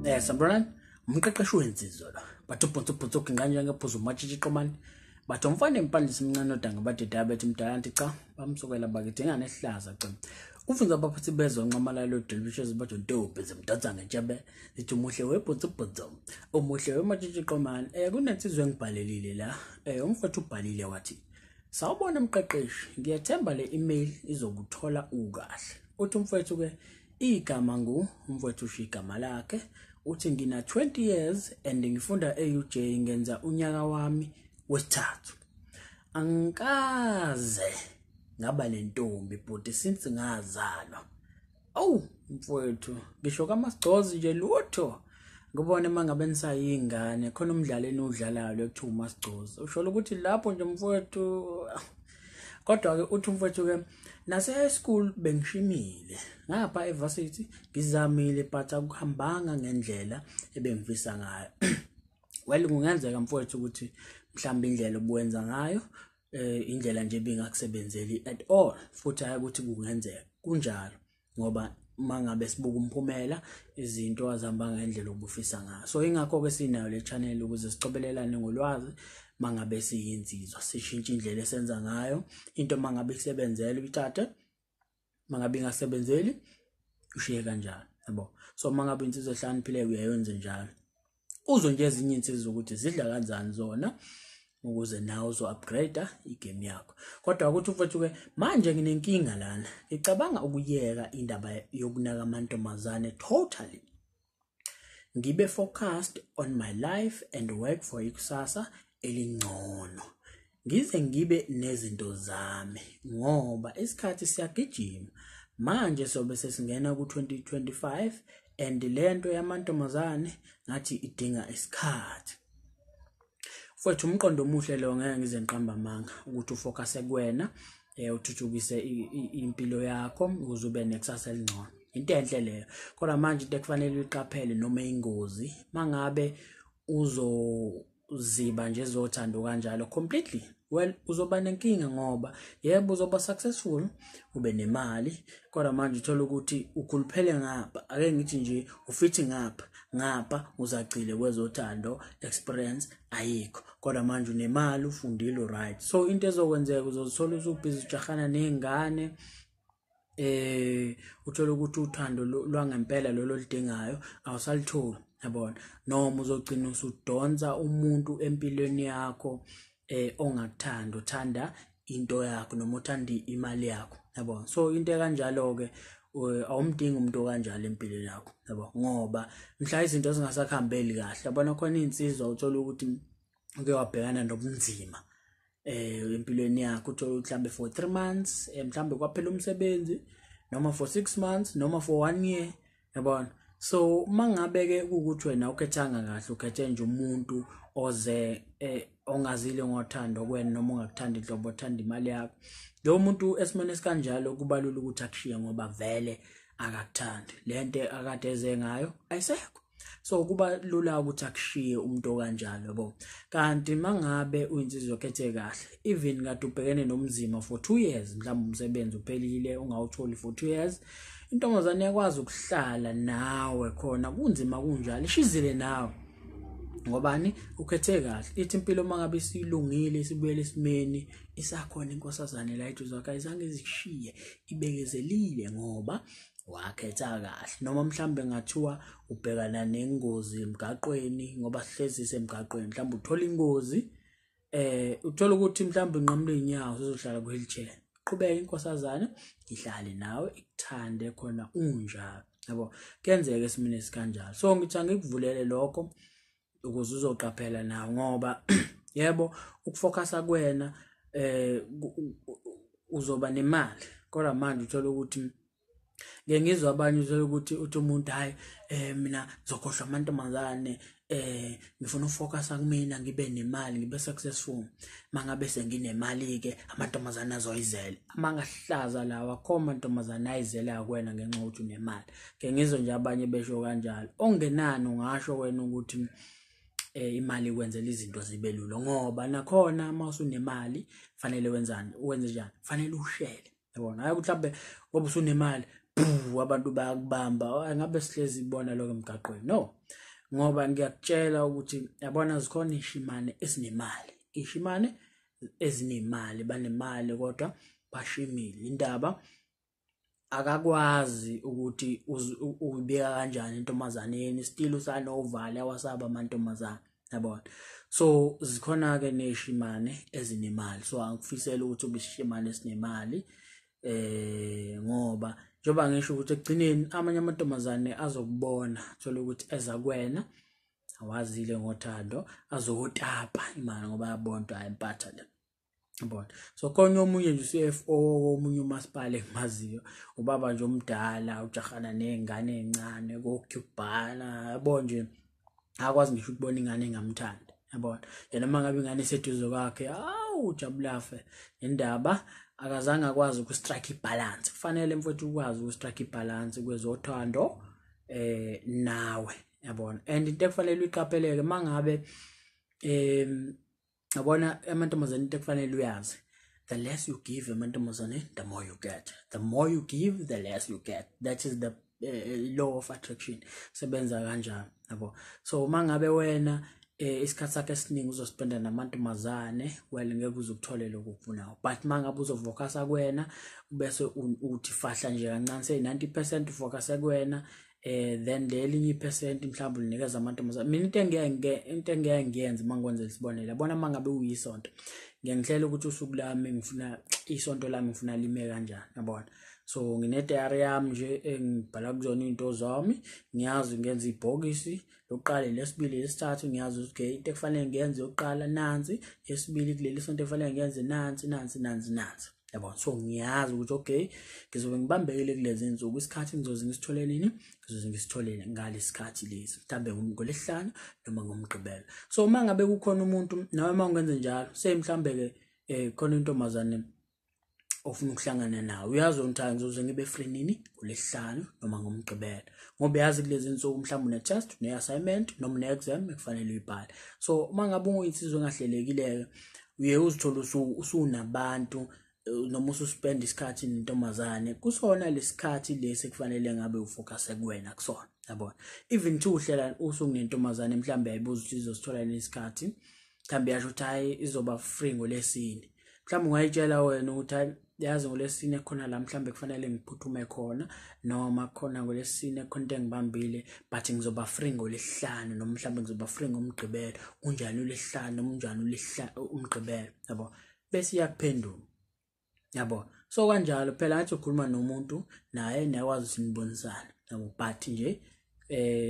Sanibonani, umqeqeshi wensizwa lo. Bathi ubhutsu ubhutsu uginqa njengephuzu umatshitshi qomani. Bathi umfana empandlisi emncane odanga bathi diabetes mdala nti cha bamsukela bakithi ingane ehlaza cha. Ufunza abaphathi bezwe nxamalalo delicious bathi ntombi zimdansa ngentshebe zithi umuhle webhutsu bhutsu umuhle wematshitshi qomani. Kunensizwa engibhalelile la. Umfowethu ubhalile wathi sawubona mqeqeshi, ngiyethemba le email izokuthola ukahle. Uthi umfowethu ke igama ngu umfowethu usho igama lakhe, uthi ngina 20 years and ngifunda e-UJ, ngenza unyaka wami wesithathu. Angikaze ngaba nentombi bhuti since ngazalwa. Awu mfowethu, ngisho kaMasigcozi nje lutho. Ngibone mangabe nisayingane khona umdlalo eniwudlalayo ekuthiwa uMasigcozi. Usho ukuthi lapho nje mfowethu, kodwa ke uthi umfowethu ke nase high school bengishimile, ngapha evarsity ngizamile but akuhambanga ngendlela ebengifisa ngayo. Well, kungenzeka mfowethu ukuthi mhlawumbe indlela obuwenza ngayo indlela nje ebingakusebenzeli at all, futhi hayi ukuthi kungenzeka kunjalo, ngoba mangabe sibuka umphumela izinto azihamba ngendlela obufisa ngayo. So ingakho ke sinayo le channel ukuze sicobelelane ngolwazi mangabe siyinsizwa, sishintshe indlela esenza ngayo into. Mangabe isebenzele uyithathe, mangabe ingasebenzeli ushiye kanjalo, yabo. So mangabe insizwa ehlakaniphile uyayenza njalo, uzwe nje ezinye insizwa ukuthi zidla kanjani zona ukuze nawe uzo upgrade igame yakho. Kodwa ukuthi mfowethu ke manje nginenkinga lana, ngicabanga ukuyeka indaba yokunaka amantombazane totally, ngibe focused on my life and work for ikusasa elingcono, ngize ngibe nezinto zami, ngoba isikhathi siyagijima manje, sobe sesingena ku-2025 and lento yamantombazane ngathi idinga isikhathi. Mfowethu, umqondo omuhle lo, ngeke ngize ngiqamba amanga ukuthi ufocuse kuwena, uthuthukise impilo yakho ukuze ube nekusasa elingcono. Into enhle leyo. Kodwa manje into ekufanele uyiqaphele noma ingozi, mangabe uzoziba nje ezothando kanjalo completely, well, uzoba nenkinga, ngoba yebo uzoba successful ube nemali, kodwa manje uthola ukuthi ukhuluphele ngapha, ake ngithi nje ufithi ngapha ngapha uzacile kwezothando, experience ayikho, kodwa manje unemali, ufundile, right? So into ezokwenzeka uzozithola usubhizi ujahana ney'ngane, uthola ukuthi uthando lwangempela lolo oludingayo awusalitholi, yabona, noma uzogcina usudonsa umuntu empilweni yakho ongakuthandi, uthanda into yakho noma uthanda imali yakho, yabona. So into ekanjalo ke awumdingi umuntu okanjalo empilweni yakho, yabo, ngoba mhla izinto zingasakuhambeli kahle, yabona, khona iy'nsizwa uthola ukuthi uke wabhekana nobunzima empilweni yakho, uthola ukuthi mhlambe for 3 months mhlambe kwaphela umsebenzi, noma for 6 months, noma for 1 year, yabona. So mangabe ke ukuthi wena ukhethanga kahle, ukhethe nje umuntu oze ongazile ngothando kuwena noma ungakuthandi inhlobo, othanda imali yakho, lo muntu esimeni esikanjalo kubalula ukuthi akushiye, ngoba vele akakuthandi, lento akade eze ngayo ayisekho. So kuba lula ukuthi akushiye umuntu okanjalo, yabo. Kanti mangabe uyinsizwa okhethe kahle, even kade ubhekene nomzima for 2 years, mhlawumbe umsebenzi uphelile ungawutholi for 2 years, intombazane iyakwazi ukuhlala nawe khona kunzima kunjalo, ishizile nawe, ngobani ukhethe kahle. Ithi impilo mangabe isilungile isibuyele esimeni, isakhona inkosazane la eduze kwakhe, ayizange izikushiye, ibekezelile ngoba wakhetha kahle. Noma mhlambe ngathiwa ubhekana nengozi emgaqweni, ngoba sihlezi semgaqweni, mhlambe uthola ingozi, uthola ukuthi mhlambe unqamula inyawo, uzohlala ku wheelchair, qhubeka inkosazane ihlale nawe ikuthande khona unjalo, yabo. Kuyenzeka esimeni esikanjalo. So ngithi angikuvulele lokho ukuze uzoqaphela nawe, ngoba yebo ukufocusa kuwena uzoba nemali, kodwa manje uthola ukuthi ngeke ngizwe abanye, uthola ukuthi uthi umuntu hayi mina ngizokhohlwa amantombazane, ngifuna ukufocusa kumina, ngibe nemali, ngibe successful, mangabe senginemali ke amantombazane azoyizela. Amangahlaza lawa, akho amantombazane ayizela kuwena ngenxa yokuthi unemali. Ngeke ngizwe nje abanye besho kanjalo. Ongenani ungasho wena ukuthi imali ikwenzela izinto zibe lula, ngoba nakhona uma usunemali fanele wenzani, wenze njani, fanele ushele, yabona. Hayi ukuthi mhlambe ngoba usunemali abantu bayakubamba, ngabe sihlezi ibona lokho emgaqweni. No, ngoba ngiyakutshela ukuthi yabona zikhona ishimane esinemali, ishimane ezinemali, banemali kodwa bashimile. Indaba akakwazi ukuthi uyibeka kanjani intombazaneni, still usanovalo awasaba amantombazane, yabona. So zikhona ke neshimane ezinemali, so angikufisela ukuthi ube isishimane esinemali, ngoba njengoba ngisho ukuthi ekugcineni amanye amantombazane azokubona, thola ukuthi eza kuwena awazile ngothando, azokutapa imali ngoba yabona ukuthi hayi impatha le, yabona. So khona omunye nje CFO omunye umasipala engimaziyo, ubaba nje omdala ujahana nezingane ezincane kokubhala, yabo nje akwazi ngisho ukubona ingane engamthandi, yabona. Yena uma ngabe ingane iseduze kwakhe, awu ujabulafe. Indaba akazange akwazi ukustrike ibalance. Kufanele mfowethu ukwazi ukustrike ibalance kwezothando nawe, yabona. And into ekufanele uyiqapheleke mangabe yabona amantombazane, into ekufanele uyazi, the less you give amantombazane, the more you get, the more you give, the less you get. That is the law of attraction, sebenza kanjalo, yabo. So mangabe wena isikhathi sakhe esiningi uzospenda namantombazane, well ngeke uze ukuthole lokho okufunayo. But mangabe uzofocusa kuwena bese uthi fahla nje kancane, say 90% ufocus kuwena, then lelinye ipercent mhlawumbe ulinikeza amantombazane. Mina into engeke ngiyenze mangikwenza isibonelo, yabona mangabe uyisonto, ngiyangihlela ukuthi usuku lami ngifuna isonto lami ngifuna lime kanjani, yabona. So ngine diary yami nje engibhala kuzona izinto zami, ngiyazi ngenza ibhokisi lokuqala, lesibili, lesithathu, ngiyazi ukuthi okay into ekufanele ngiyenze yokuqala nansi, yesibili kuleli sonto ekufanele ngiyenze nansi nansi nansi nansi, yabona. So ngiyazi ukuthi okay ngizobe ngibambekile kulezi insuku, isikhathi ngizoze ngisithole nini, ngizoze ngisitholele ngalesikhathi lesi, mhlambe ngolesihlanu noma ngomgqibelo. So uma ngabe kukhona umuntu nawe uma ungenze njalo, say mhlambe ke khona intombazane ofuna ukuhlangana nawe, uyazi ukuthi ngizoze ngibe free nini, ngolesihlanu noma ngomgqibelo, ngoba uyazi kulezi insuku mhlawumbe une-test, une-assignment noma une-exam ekufanele uyibhale. So uma ngabe uyinsizwa engahlelekile, uye uzithola usunabantu noma ususpend isikhathi nentombazane kusona lesikhathi lesi ekufanele ngabe ufocus kuwena kusona, yabona. Even thi uhlela usuku nentombazane, mhlawumbe ayibuza ukuthi izosithola lesikhathi, mhlawumbe yasho ukuthi hayi izoba free ngolesine, mhlawumbe ungayitshela wena ukuthi hayi yazi ngolesine khona la mhlawumbe kufanele ngiphuthume khona, noma khona ngolesine khona into engibambile, but ngizoba free ngolesihlanu, noma mhlawumbe ngizoba free ngomgqibelo, unjani ulesihlanu noma unjani umgqibelo, yabo, bese iyakuphendula, yabo. So kanjalo phela ngathi ukhuluma nomuntu naye niyakwazi ukuthi nibonisane, yabo. But nje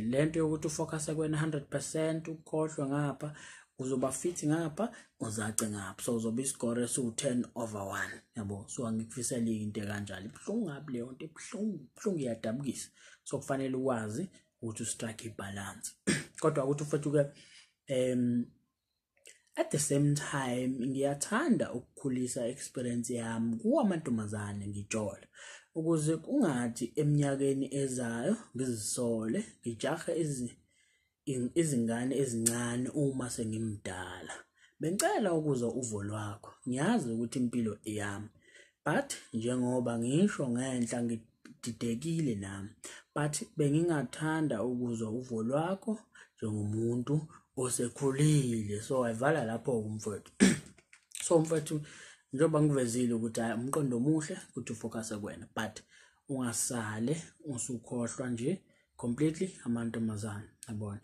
lento yokuthi ufocus kuwena 100%, ukhohlwe ngapha, uzoba fit ngapha, uzace ngapha, so uzoba iscore esiwu-10/1, yabo. So angikufiseli into kanjalo, ibuhlungu ngabi leyo nto, ibuhlungu, iyadabukisa. So kufanele ukwazi ukuthi ustrike ibalance. Kodwa ukuthi mfethu ke at the same time ngiyathanda ukukhulisa experience yami kuwamantombazane ngijola, ukuze kungathi eminyakeni ezayo ngizisole ngijahe izingane ezincane uma sengimdala. Bengicela ukuzwa uvo lwakho, ngiyazi ukuthi impilo eyami, but njengoba ngisho ngenhla ngididekile nami, but bengingathanda ukuzwa uvo lwakho njengomuntu osekhulile. So ayivala lapho umfowethu. So mfowethu, njengoba ngivezile ukuthi hayi umqondo omuhle ukuthi ufocus kuwena, but ungasale usukhohlwa nje completely amantombazane, yabona,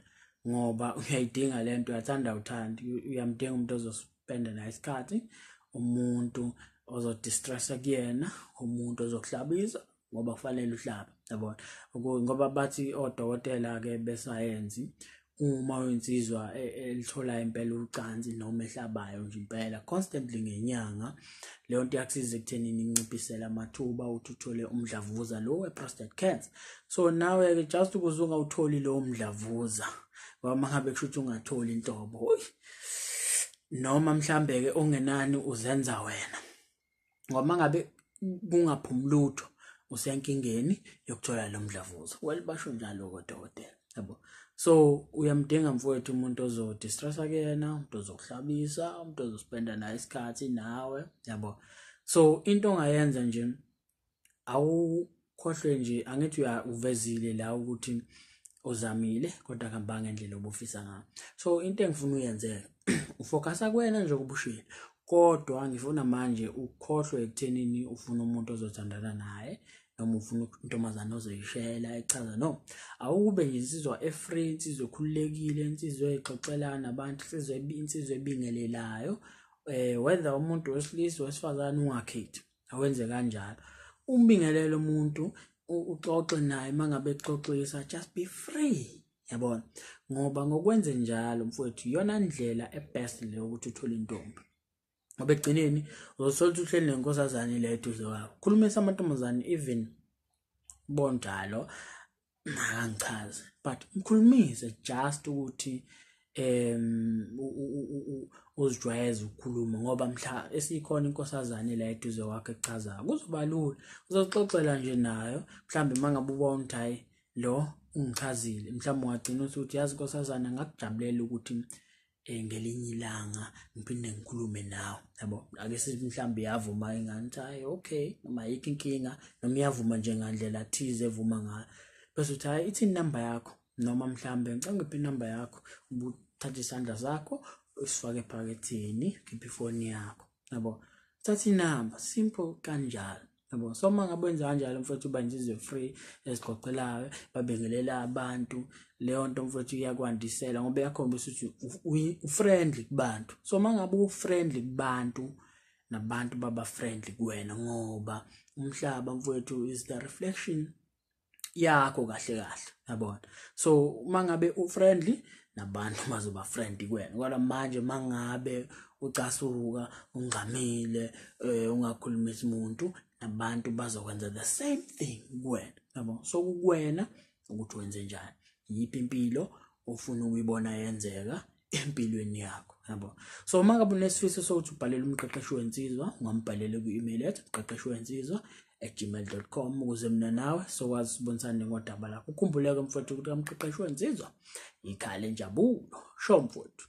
ngoba uyayidinga lento, uyathanda uthandi, uyamdinga umuntu ozospenda naye isikhathi, umuntu ozodistressa kuyena, umuntu ozokuhlabisa ngoba kufanele uhlabe, yabona. Ngoba bathi odokotela ke besayensi, uma uyinsizwa elithola impela ucansi noma ehlabayo nje impela constantly ngenyanga, leyo nto iyakusiza ekuthenini inciphisele amathuba ukuthi uthole umdlavuza lo we-prostate cancer. So nawe ke just ukuze ungawutholi lowo mdlavuza, ngoba mangabe kusho ukuthi ungatholi inhlobo, noma mhlambe ke ongenani uzenza wena, ngoba mangabe kungaphumi lutho usenkingeni yokuthola lo mdlavuza. Well, basho njalo kodokotela, yabo. So uyamdinga mfowethu umuntu ozodistressa kuyena, umuntu ozokuhlabisa, umuntu ozospenda naye isikhathi nawe, yabo. So into ongayenza nje, Khohlwe nje, angithi uvezile la ukuthi uzamile kodwa akuhambanga ngendlela obufisa ngayo. So into engifuna uyenze, ufocusa kuwena nje okubushile, kodwa ngifuna manje ukhohlwe ekuthenini ufuna umuntu ozothandana naye noma ufuna intombazane ozoyishela echaza. No, awukube nje insizwa e-free, insizwa ekhululekile, insizwa exoxelana nabantu, insizwa ebingelelayo, whether umuntu wesilisa, wesifazane, ungakhethi, awenze kanjalo. Umbingelele umuntu, uxoxe naye mangabe exoxisa, just be free, yabona, ngoba ngokwenze njalo mfowethu iyona ndlela ebest le ukuthi uthole intombi, ngoba ekugcineni uzothola ukuthi uhleli nenkosazane le eduze kwakho. Khulumisa amantombazane, even bonjalo akangichaze, but mkhulumise just ukuthi uzijwayeze ukukhuluma, ngoba mhla esikhona inkosazane la eduze kwakho echazayo kuzoba lula, uzoxoxela nje nayo. Mhlambe mangabe ubona ukuthi hayi, lo ungichazile, mhlawumbe ungagcina usuthi, yazi nkosazana, ngakujabulela ukuthi ngelinye ilanga ngiphinde ngikhulume nawe, yabo. Ake sithi mhlawumbe iyavuma ingane, ukuthi hayi, okay, noma ayikho inkinga, noma iyavuma nje ngandlela thize evuma ngayo, bese uthi hayi, ithi inamba yakho, noma mhlawumbe ngicela ngiphe inamba yakho, ubuthatha isandla sakho usifake ephaketheni, khipha ifoni yakho, yabo, thatha inamba, simple kanjalo, yabo. So uma ngabe wenza kanjalo mfowethu, uba insizwa free ezixoxelayo, babingelela abantu, leyo nto mfowethu iyakwandisela ngoba iyakhombisa ukuthi u-friendly kubantu. So uma ngabe u-friendly kubantu, nabantu baba friendly kuwena, ngoba umhlaba mfowethu is the reflection yakho kahle kahle, yabona. So uma ngabe u-friendly, nabantu bazoba friendly kuwena. Kodwa manje mangabe ucasuka, ungxamile, ungakhulumisi umuntu, nabantu bazokwenza the same thing kuwena, yabo. So kukuwena ukuthi wenze njani, yiphi impilo ofuna ukuyibona yenzeka empilweni yakho, yabo. So uma ngabe unesifiso sokuthi ubhalele umqeqeshi wensizwa, ungambhalela ku-email ethu mqeqeshi wensizwa@gmail.com, ukuze mina nawe sokwazi sibonisane ngodaba lakho. Ukhumbuleke mfowethu ukuthi kamqeqeshi wensizwa ikhale injabulo. Sho mfowethu.